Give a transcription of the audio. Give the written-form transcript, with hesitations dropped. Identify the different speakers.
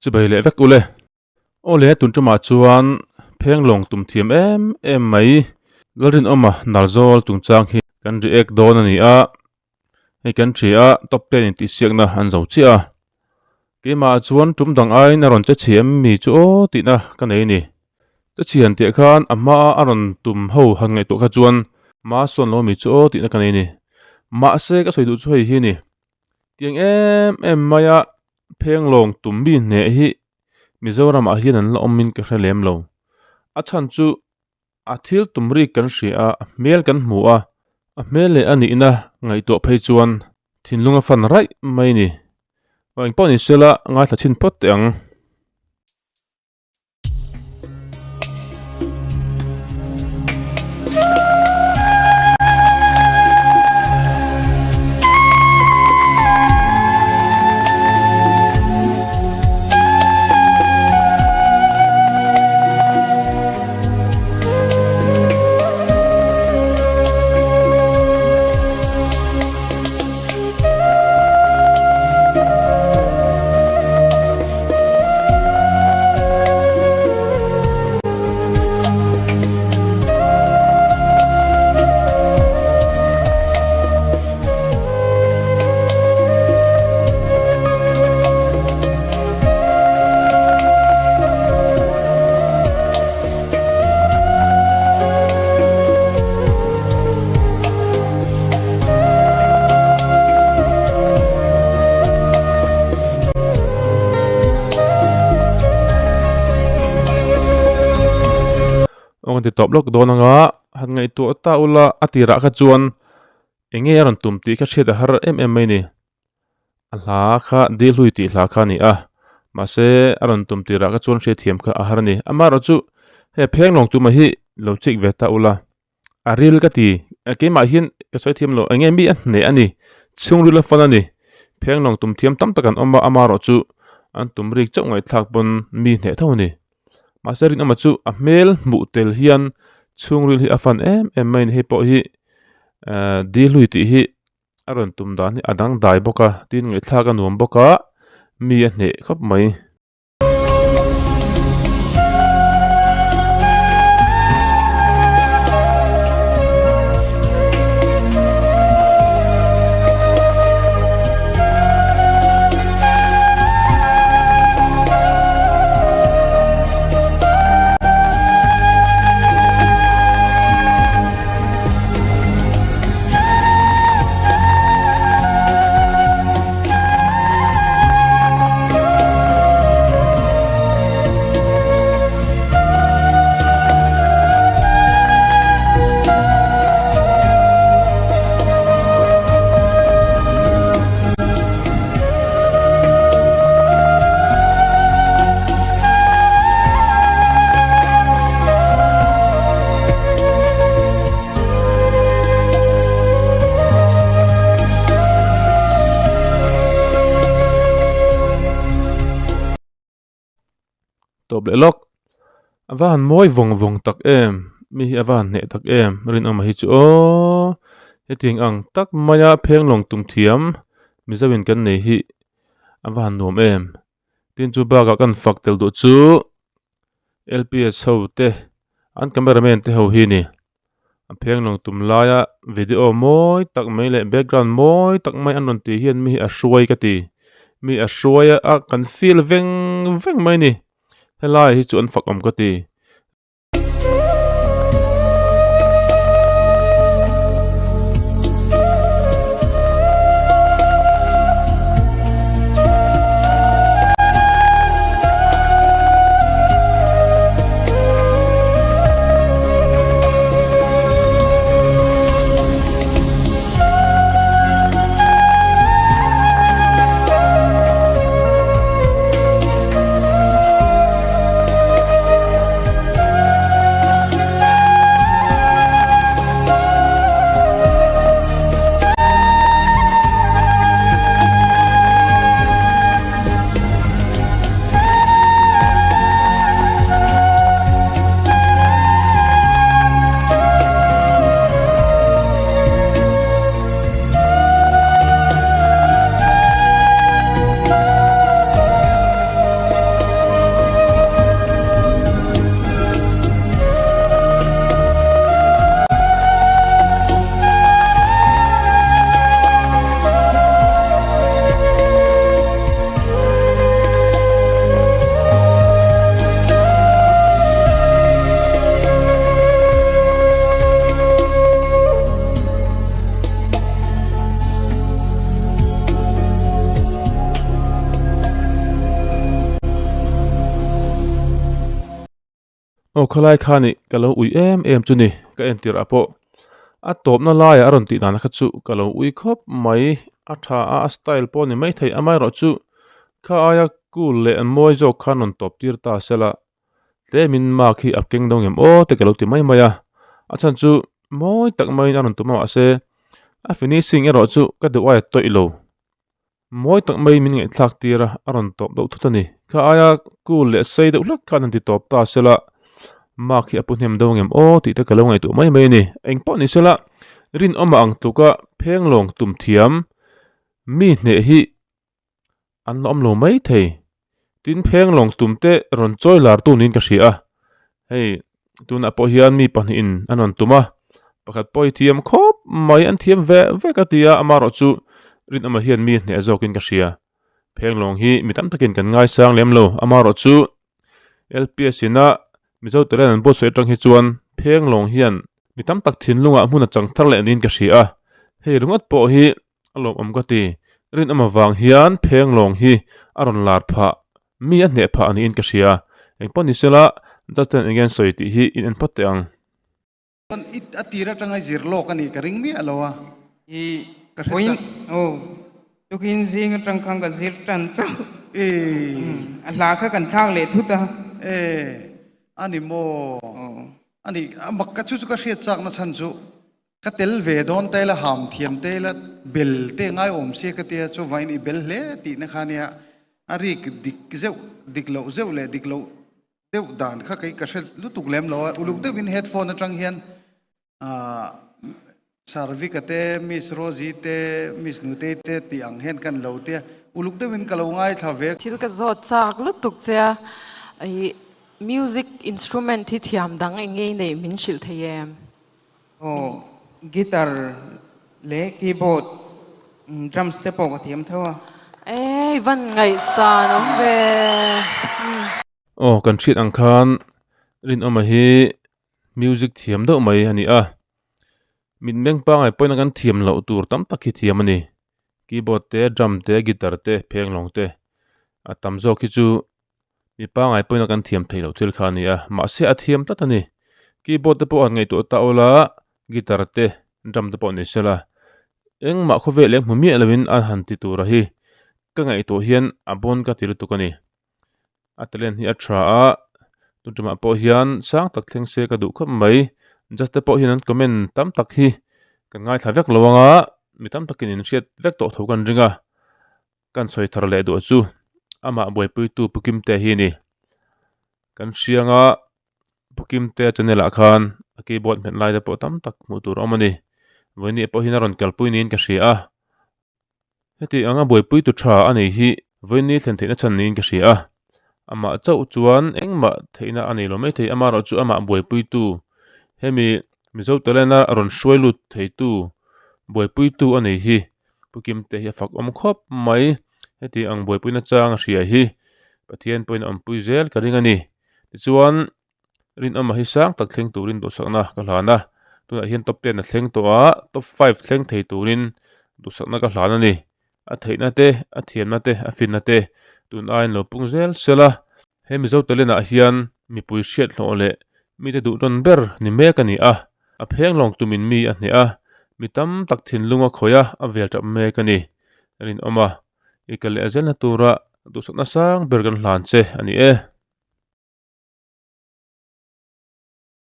Speaker 1: Chubei leh vek ule. Aw le, tun tumah chuan phenglawng tum thiam em em mai Lalrinawma Nalzawl chungchang hi kan react dawn a ni a, hei kan hria a, top ten intihsiakna an zo chiah a. Keimah chuan tum dang aiin a rawn che chhi em mi chu aw tihna ka nei a ni. Che chhian tih khan a hmaa a rawn tum ho han ngaihtuah kha chuan hma sawn lo mi chu aw tihna ka nei a ni. Mahse ka sawi duh chu hei hi a ni. Tiang em em maia phenglawng tum mi hneh hi Mizoramah hian an la awmin ka hre lem lo. A chhan chu a thil tum rik kan hria a, a hmel kan hmu a, a hmel leh a nihna ngaihtuah phei chuan thinlung a fan raih mai a ni. Engpawh ni sela ngaithla chhin phawt teh ang. Aw kan ti tawp lawk dawn anga han ngaihtuah ta ula a tirah kha chuan eng nge a rawn tum tih kha hriat a har em em mai a ni. A hla kha dil hlui tih hla kha a ni a, mahse a rawn tum tirah kha chuan hriatthiam kha a har a ni. Amaherawhchu hei phenglawng tuma hi lo chik ve ta ula a ril ka ti, keimah hian ka sawi thiam lo eng nge mi a hneh a ni, chhungril a fan a ni. Phenglawng tum thiam tam tak an awm a, amaherawhchu an tum rik chauh ngaihthlak pawn mi hneh tho a ni. Mahse rinawma chu a hmel hmuh tel hian chhungril hi a fan em em mai a ni, hei pawh hi ehh dil hlui tih hi. A rawn tum dan hi a dangdai bawk a tin ngaihthlak a nuam bawk a mi a hneh khawp mai. Tawp leh lawk a va han mawi vawng vawng tak em mi hi a va han hneh tak em rinawma hi chu aww hetiang ang tak maia phenglawng tum thiam mizo in kan nei hi a va han nuam em tin chu bakah kan fak tel duh chu. L_p_s ho te an cameraman te ho hi a ni a phenglawng tum laia video mawi tak mai leh background mawi tak mai an rawn tih hian mi hi a hruai ka ti mi a hruai a kan feel veng veng mai a ni helai hi chu an fak awm ka ti. Aw khawlai kha nih ka lo ui em em chu ni ka entir ah pawh a tawpna laiah a rawn tih dan kha chu ka lo ui khawp mai a tha a a style pawh a ni maithei amaherawhchu kha aia cool leh an mawi zawk khan rawn tawp tir ta sela tlemin mark hi a keng dawn em aw te ka lo ti mai mai a a chhan chu mawi tak maiin a rawn tum a mahse a finishing erawh chu ka duh aia tawih lo. Mawi tak mai min ngaihthlak tir a, a rawn tawp deuh thut a ni. Kha aia cool leh sei deuh hlek khan an ti tawp ta sela, mark hi a pu hnem deuh ngem aw tih te ka lo ngaihtuah mai mai a ni. Eng pawh ni sela, rinawma ang tluka phenglawng tum thiam mi hneh hi an la awm lo mai thei. Tin phenglawng tum te rawn chawi lar tu niin ka hria a, hei tunah pawh hian mi pahnihin an rawn tum a, pakhat pawh hi thiam khawp mai an thiam ve vek a ti a, amaherawhchu rinawma hian mi hneh zawkin ka hria. Phenglawng hi mi tam takin kan ngaisang lem lo, amaherawhchu L P S ina Mizo talent an buatsawi atang hi chuan phenglawng hian mi tam tak thinlungah hmun a chang thar leh niin ka hria a, hei ringawt pawh hi A lawmawm ka ti. Rinawm avang hian phenglawng hi a rawn lar phah, mi a hneh phah niin ka hria. Engpawh ni sela, Justin eng nge an sawi tih hi in en phawt teh ang.
Speaker 2: Chuan i a tir atanga zir lawk a nih ka ring miah lo a.
Speaker 3: I
Speaker 2: Ka hre chak.
Speaker 3: Aw, tukin zing atang khan ka zir tan chauh.
Speaker 2: I.
Speaker 3: A hla kha kan thlak leh thut a.
Speaker 2: E, a ni maw?
Speaker 3: Aw.
Speaker 2: A ni, a mak ka chu chu ka hriat chakna chhan chu Ka tel ve dawn te la ham thiam te la bel te ngai awm sia ka tia chuvain i bel hle tihna kha nia a rik dik zeuh dik loh zeuh leh dik loh deuh dan kha kei ka hre lutuk lem lo a uluk deuhin headphone atang hian ah Sarvika te Miss Rosie te Miss Nutei te tih ang hian kan lo tia uluk deuhin ka lo ngaithla ve.
Speaker 4: Thil ka zawt chak lutuk che a, i music instrument hi thiam dang eng nge i neih min hrilh thei em?
Speaker 3: Aw, guitar leh keyboard, drums te pawh ka thiam tho a.
Speaker 4: Eii van ngaihsan awm ve.
Speaker 1: Aw kan hriat ang khan Rinawma hi music thiam deuh mai a ni a, mitmeng pangai pawhin a kan thiam loh tur tam tak hi thiam a ni. Keyboard te, drum te, guitar te, phenglawng te a tam zawk hi chu Mi pangai pawhin a kan thiam theih loh thil kha a ni a, mahse a thiam tlat a ni. Keyboard te pawh han ngaihtuah ta ula, guitar te, drum te pawh ni sela, engmah khawvel eng hmu miah loin a han ti tura hi ka ngaihtuah hian a bawn ka ti lutuk a ni. A talent hi a tha a, tun tumah pawh hian sang tak thleng se ka duh khawp mai. Judge te pawh hian an comment tam tak hi kan ngaithla vek lo ang a, mi tam takin in hriat vek tawh tho kan ring a. Kan sawi thar leh duh chu amah buaipuitu Pu Kimtea hi a ni. Kan hrianga Pu Kimtea channel ah khan a keyboard hmet lai te pawh tam tak hmuh tur a awm a ni. Vawiini pawh hian a rawn kalpui niin ka hria a. Heti anga buaipuitu tha a nei hi vawiini thlen theihna chhan niin ka hria a. Amah chauh chuan engmah theihna a nei lo maithei amaherawhchu amah buaipuitu hemi Mizo talent a rawn hruai lut theitu buaipuitu a nei hi. Pu Kimte hi a fak awm khawp mai. Heti ang buaipuina chang a hria hi Pathian pawhin a awmpui zel ka ring a ni. Tichuan Rinawma hi sang tak thleng turin duhsakna ka hlan a, tunah hian top ten a thleng tawh a, top five thleng thei turin duhsakna ka hlan a ni. A theihna te, a thiamna te, a finna te tun aiin lo pung zel sela. He Mizo talent ah hian mipui hriat hlawh leh mite duh tawn ber ni mek a ni a, a pheng lawng tumin mi a hneh a, mi tam tak thinlung a khawih a, a vel tap mek a ni. Rinawm a, i kal leh zelna tura duhsakna sang ber kan hlan che a ni e.